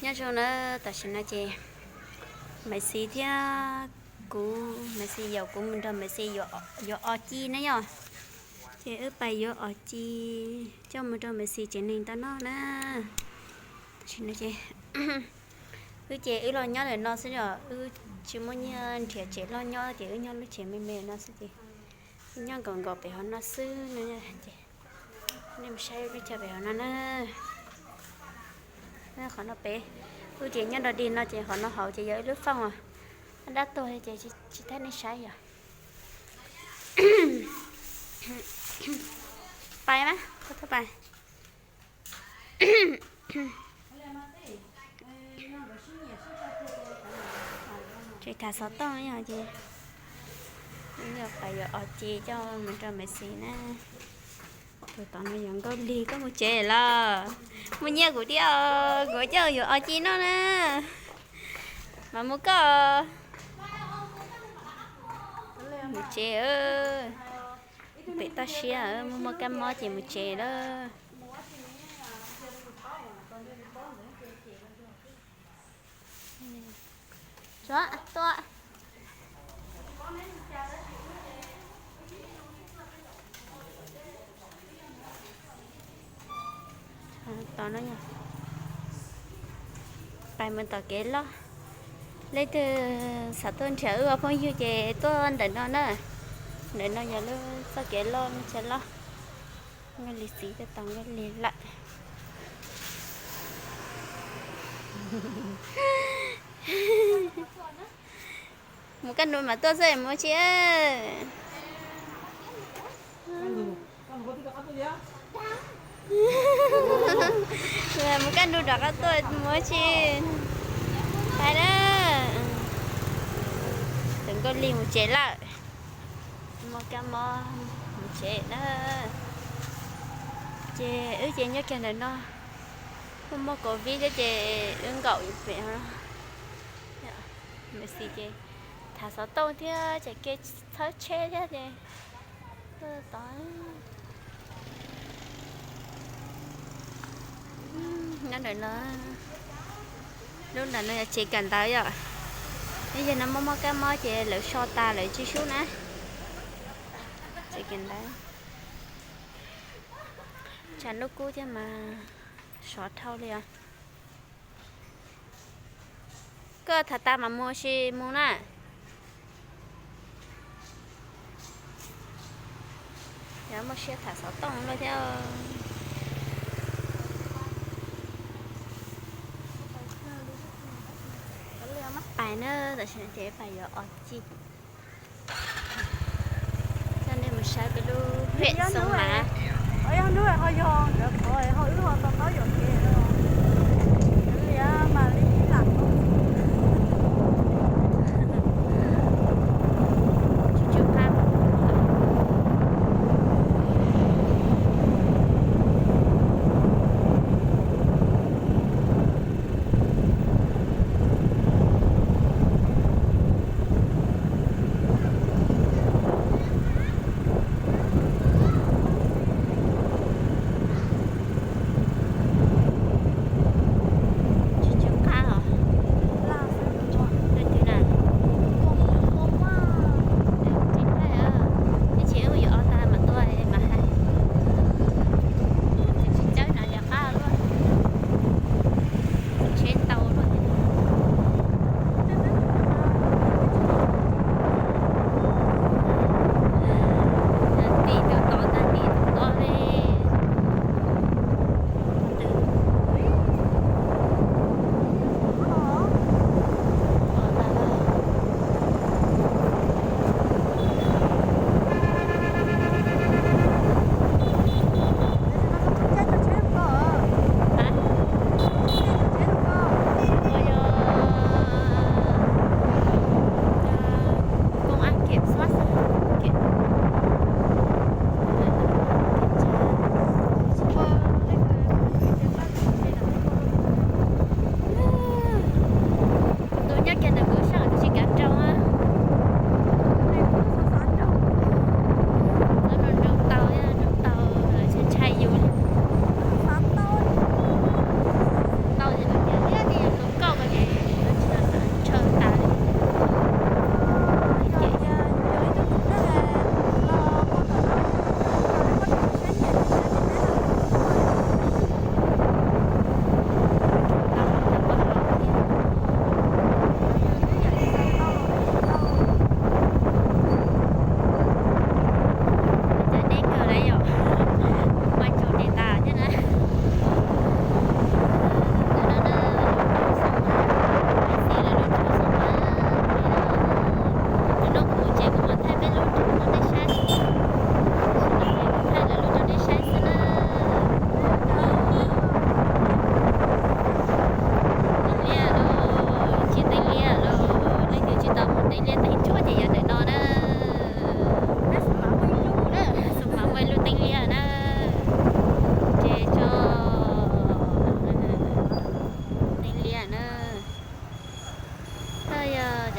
Nyob zoo na, tam sim no ces Maiv Xis thiab kuv, Maiv Xis yaum kuv mus nrog Maiv Xis yuav os ci na yom. Ces wb pais yuav os ci coj mus rau Maiv Xis tsev neeg tau noj na. Tam sim no ces wb ces wb los nyob ntawm no xwb os, wb tsis muaj nyiaj nrhiav tsev loj nyob ces wb nyob lub tsev me me no xwb ces wb nyob nkaum nkaum pem hauv no xwb no ces nej mus saib lub chaw pem hauv no na. Qhov no pem, wb ces nyob nrog dig no ces qhov no hauv ces yog ib lub foob os, dab tuag ces tsis thaij nej saib yom. Pais mas, koj tuaj pais. Ces tham xov tooj yog ces yog pais yuav os ci coj mus rau Maiv Xis na. Tus tom no yog Nkauj Lig, koj mus tsev los? Muaj nyiaj kuv thiab, kuv coj yuav os ci noj na. Mas mus koj, mus tsev. Pem toj siab, muaj muaj kab mob ces mus tsev lawm. Pais mus tom kev loj. Leej twg xav tuaj nrhiav wb ua phooj ywg ces tuaj ntawm no na. Ntawm no yog lub txoj kev loj, lub chaw loj. Nkauj Lig txiv tuaj tos Nkauj Lig lawm. Mus kaj ntug mam tuaj xwb mus tsis. Mus kaj ntug rov qab tuaj mus tsis. Pais na. Tus Nkauj Lig mus tsev lawm. Muaj kab mob mus tsev na. Ces wb ces nyob kiag ntawm no. Muaj muaj covid thiab ces wb nkaum pem no. Maiv Xis ces tham xov tooj thiab tseem ke txhawb tsheb thiab ces tuaj tod. Nyob ntawm no, lub ntawm no yog tsev kawm ntawv yom. Yog no muaj muaj kab mob ces lawv so tas lawv tsis sub na. Tsev kawm ntawv. Tshav ntuj kub thiab mas sov dhau li os. Koj tham tas mas mus sis mus na. Yog muaj siab tham xov tooj lawm thiab. Pais na, tam sim no ces pais yuav os ci. Coj nej mus saib peb lub huyện Sông Mã.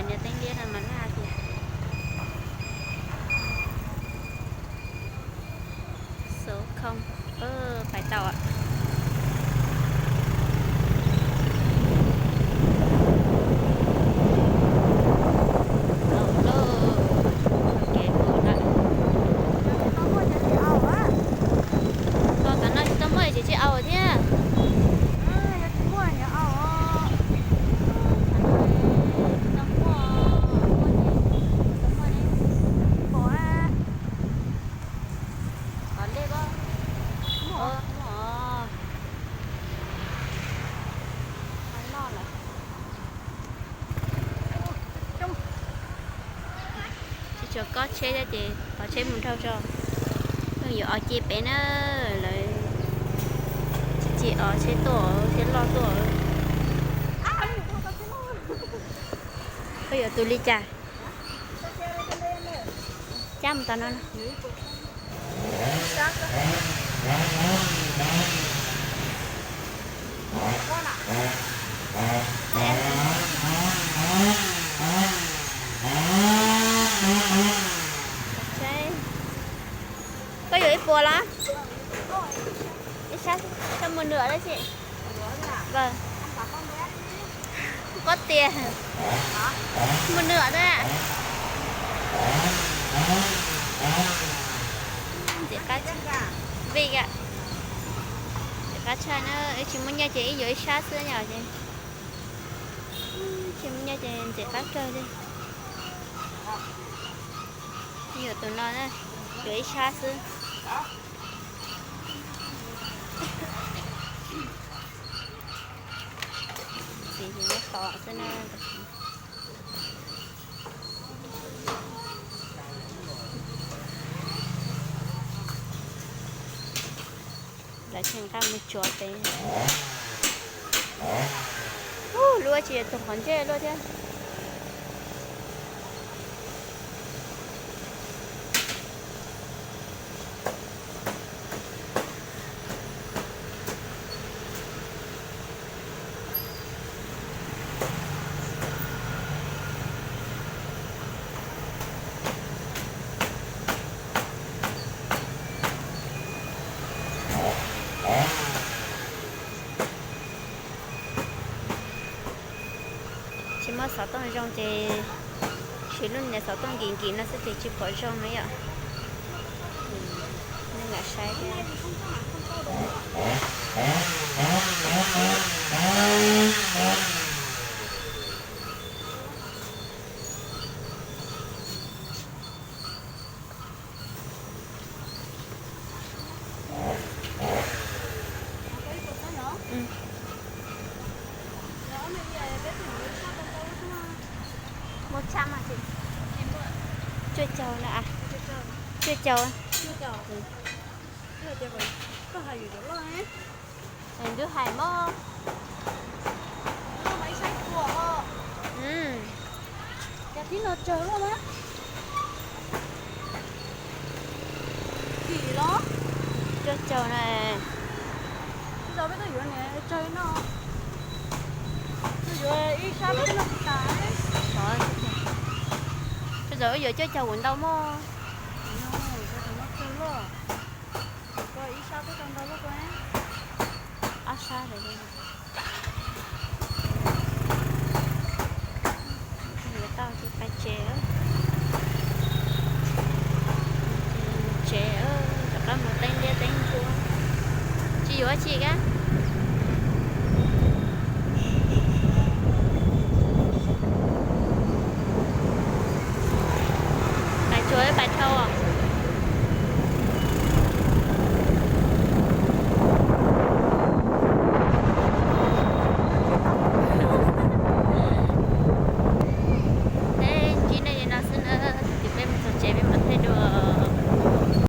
Niag teeb liab no mas laj tiag. Số không. Pais tau. Tau lawm. Kev mus lawm. Ho tom no tsis tau muaj ces tsis au thiab. Tsis tshua kob tsheb thiab ces pov tsheb mus dhau tso. Pheej yuav o cia pem na, lawv tsis cia o tsheb tuaj thiab loj tuaj. Koj yuav tus li cas? Cab mus tom no. Koj yuav ib puas los? Ib sab, koj mus nws dab tsi? Vajtswv, pob tias mus nws dab. Ntxim qab, vij, ntxim qab tshaj na, wb tsis muaj nyiaj ces wb yuav ib sab xwb yom ces. Tsis muaj nyiaj ces ntxim qab kawg li. Yuav tus no, yuav ib sab xwb. Txiv ces nyob tod xwb na. Lawv tseem nqa mus tsuav pem. Ub, lub tsis yog tus qhov ntsej luaj thiab. Tsis muaj xov tooj zoo ces siv lub niag xov tooj nkim nkim no xwb ces tsis pom zoo na yom. Nej lam saib thiab. Muaj tshaj mas, cuaj caug na. Cuaj caug. Twb hais mob. Cas tib no tsawg loj na. Kim los? Cuaj caug na. Tib no peb tuaj yuav niam tsawg no. Tuaj yuav ib sab peb noj tsis tas. Tej zaum wb yuav cuaj caug kuv ntau mog. Tsawg loj. Koj ib sab peb tau ntau loj koj. Ob sab lawm. Yuav tau ces pais tsev. Tsev, rov qab mus teeb liab teeb ntsuab. Tsis yuav tsi kab.